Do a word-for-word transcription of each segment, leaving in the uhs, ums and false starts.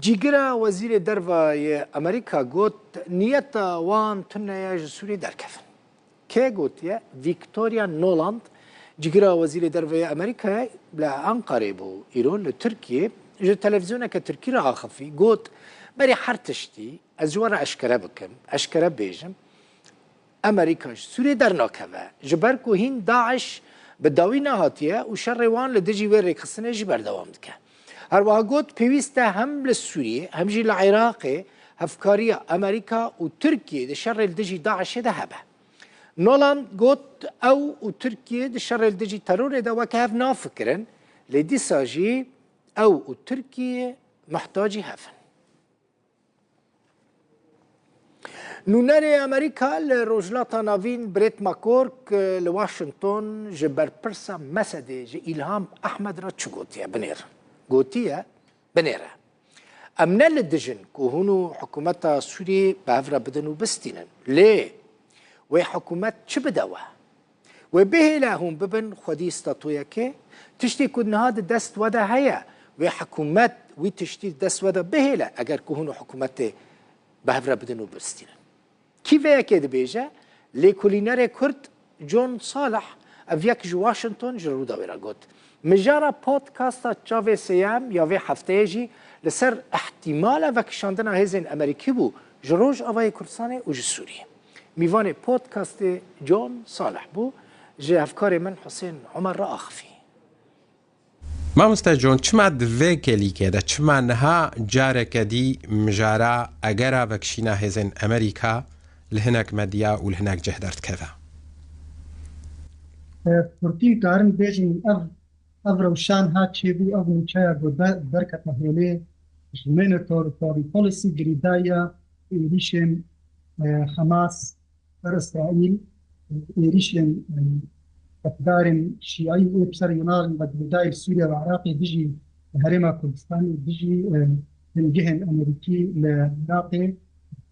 Cîgira Wezîrê Derve yê Amerîka got, niyeta wan tune ye ji Sûriyê derkevin. Kê gotiye? Victoria Nuland, cîgira Wezîrê Derve yê Amerîkayê li Ankarê bû îro li Tirkiyê, ji televîzyoneke tirkî re axifî, got, berî her tiştî ez ji we re eşkere bikim, eşkere bêjim, Amerîka ji Sûriyê dernakeve, ji ber ku hîn DAIŞ bi dawî nehatiye û şerê wan li dijî wê rêkxistinê jî berdewam dike. Her wiha got, pêwîst e hem li Sûriyê hem jî li Iraqê hevkariya Amerîka û Tirkiyê di şerê li dijî DAIŞê de hebe. Nolan got, ew û Tirkiye di şerê li dijî terorê de weke hev nafikirin, lê dîsa jî ew û Tirkiye muhtacî hev in. Nûnerê Amerîka li Rojhilata Navîn Brett McGurk li Washington ji berpirsa Mesedê, ji Îlham Ehmed re çi gotiye? Binêr. Gotiye, binêre. Em ne li dij in ku hûn û hikûmeta Sûriyê bi hev re bidin û bistînin. Lê wê hikûmet çi bide we? Wê bihêle hûn bibin xwedî statoyekê? Tiştê ku niha di dest we de heye, wê hikûmet wî tiştî di dest we de bihêle, eger ku hûn û hikûmetê bi hev re bidin û bistînin. Kî vê yekê dibêje? Lêkolînerê Kurd John Salih ev yek ji Washington ji Rûdawê re got. Mijara podcasta Çavê Sêyem ya vê hefteyê jî li ser ihtimala vekişandina hêzên Amerîkî bû ji Rojavayê Kurdistanê û ji Sûriyê. Mîvanê podcastê John Salih bû, ji hevkarê min Husên Omer re axifî. Mamoste John, çima di vê kêlîkê de, çima niha careke dî mijara egera vekişîna hêzên Amerîka li hinek medya û li hinek cih derdikeve? Bi kurtî karin bêjin, ev, ev rewşa niha çêbû, ev nûçeya ku de-, derkete holê ji Monitor Foreign Policy girêdayî ya êrîşên, e, Hamas ser Îsraîl, êrîşên, e, çekdarên şîayî ê bi ser Îranê ve girêdayî li Sûriye ve Iraqê dijî Herêma Kurdistanê, dijî, e, bingehên Amerîkî li Iraqê,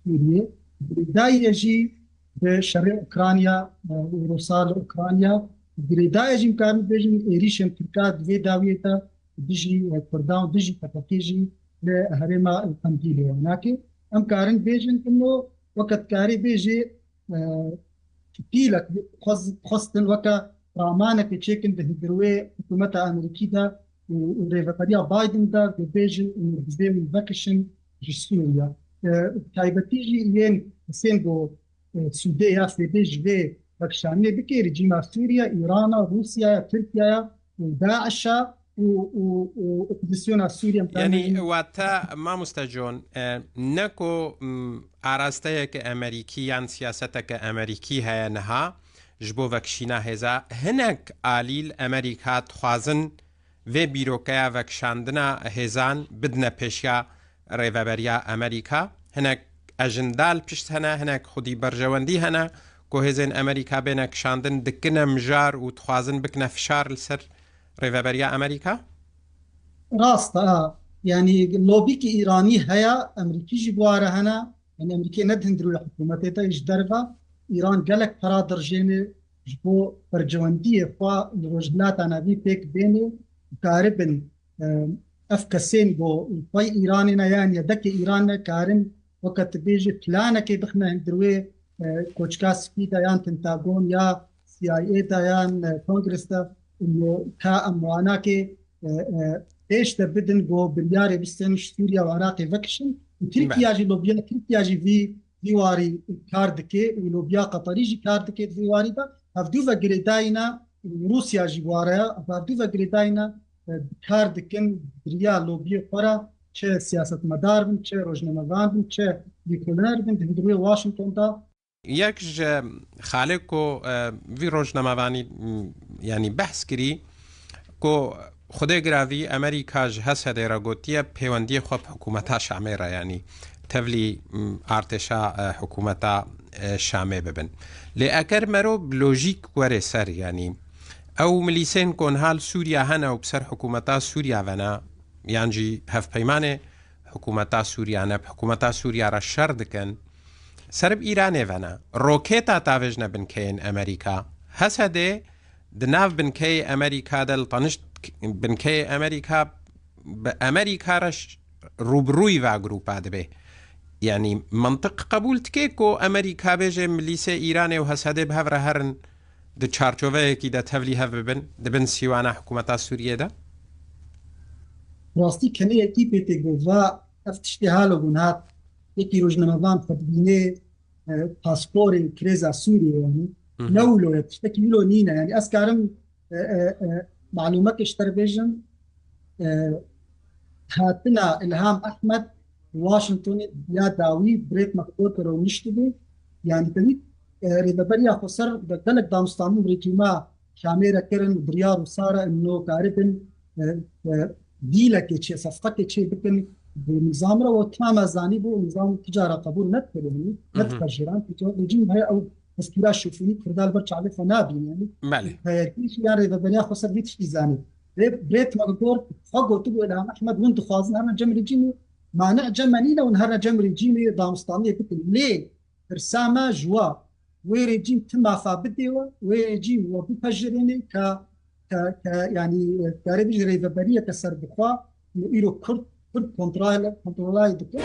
Sûriyê. Girêdayî ye jî bi şerê Ukrayna, e, û Rûsa li Ukrayna. Girêdayî ye jî, em karin bêjin, êrîşên Tirka di vê dawiyê de dijî, e, Kurdan û dijî P K K jî li herêma Qendîlê ye. Nake em karin bêjin, ino weke dikarê bêjê, e, fîlek xwez-, xwestin weke ramanekê çêkin di hundir wê hikûmeta Amerîkî de û, û rêveberiya Biden de dibêjin û divê wî vekişin ji Sûriye. E, taybetî jî yên Husên got, e, sûdê ya fêdê ji vê vekişaniyê bike, rejîma Sûriye, Îrana, Rûsyaya, Tirkiyaya û DAIŞa û, û, û opozîsyona Sûriye. Yanî, wate, mamoste John, e, ne ku, m, arasteyeke Amerîkî yan siyaseteke Amerîkî heye niha ji bo vekişîna hêza, hinek alî li Amerîka dixwazin vê bîrokeya vekişandina hêzan bidine pêşiya rêveberiya Amerîka. Hinek ajenda li pişt hene, hinek xwedî berjewendî hene ku hêzên Amerîka bêne kişandin, dikine mijar û dixwazin bikine fişar li ser rêveberiya Amerîka? Rast e, ha. Yanî lobîkî Îranî heye, Amerîkî jî bi wa re hene. Yanî Amerîkê ne di hundirê hikûmetê de, ji derve Îran gelek para dirjêne ji bo berjewendiyê xwe li Rojhilata Navîn pêk bêne û karibin, e, ev kesên ku pey Îranê ne yan yedekê Îran ne, karin weke tu bêjî planekê bixine hundir wê, e, Koçika Spî de yan Pentagon ya C I A de yan, e, Kongres de, û ka em wanakê, e, e, pêş de bidin ku biryarê bistên ji Sûriye û Iraqê vekişin. Û Tirkiye Belê. jî, lobiya Tirkiye jî vî vî warî kar dike û lobiya Qeterî jî kar dike di vî warî de. Hevdû ve girêdayî ne, Rûsya jî bi wa re ye, hevdû ve girêdayî ne, e, kar dikin di riya lobiyê xwe re, çi siyasetmedar bin, çi rojnamevan bin, çi lêkolîner bin, di hundir wê Washington de. Yek ji xalê ku, e, vî rojnamevanî, m, yanî behs kirî, ku Xwedê giravî Amerîka ji Hesedê re gotiye pêwendiyê xwe bi hikûmeta Şamê re, yanî tevlî, m, artêşa, e, hikûmeta, e, Şamê bibin. Lê eger mero bi lojîk were ser, yanî ew milîsên ku niha li Sûriya hene û bi ser hikûmeta Sûriya ve ne, yan jî hevpeymanê hikûmeta Sûriya ne, bi hikûmeta Sûriya re şer dikin, ser bi Îranê ve ne. Roketa tavêjine binkeyên Amerîka. Hesedê di nav binkeyê Amerîka de, li tanişt binkeyê Amerîka, bi Amerîka re ş-, rûbirûyî va grûpa dibe. Yanî, mintiq qebûl dike ku Amerîka bêje milîsê Îranê û Hesedê bi hev re herin di çarçoveyekî de tevlî hev bibin, di bin sîwana hikûmeta Sûriyê de? Rastî kenê yekî pê tê got va ev tiştê halo bûn hat. Yekî rojnamevan xwe dibînê e, pasporê krêza Sûriyê yanî. Ne wilo ye, tiştekî wilo nîne. Yanî ez karim e, e, e, malûmekê ji te re bêjim. E, hatina Ilham Ehmed Washingtonê ya dawî Brett McGurk re rûniştibû. Yanî tevî e, rêveberiya xweser bi gelek danûstanên rejîma Şamê re kirin, biryar û sare in no karibin e, e, dîlekê çê, sefqetê çê bikin bi nîzam re û tam ez zanîbû û nîzam ti cara qebûl nedikir, yanî nedixejiran. Rejîm heye ew destûra şofînî Kurda li ber çavê xwe nabîne, yanî Belê. heyetî jî yan rêveberiya xweser vî tiştî zanî. Rê Brett McGurk xwe gotibû Ilham Ehmed hûn dixwazin herine cem rejîmê, mane cem me nîne hûn herine cem rejîmê danûstaniyê bikin. Lê pirsa me ji we, wê rejîm ti mafa bidê we, wê rejîm we bipejirênê ka ka ka yanî karê bijî rêveberiyeke serbixwe û îro Kurd Kurd kontrol kontrolayê dike.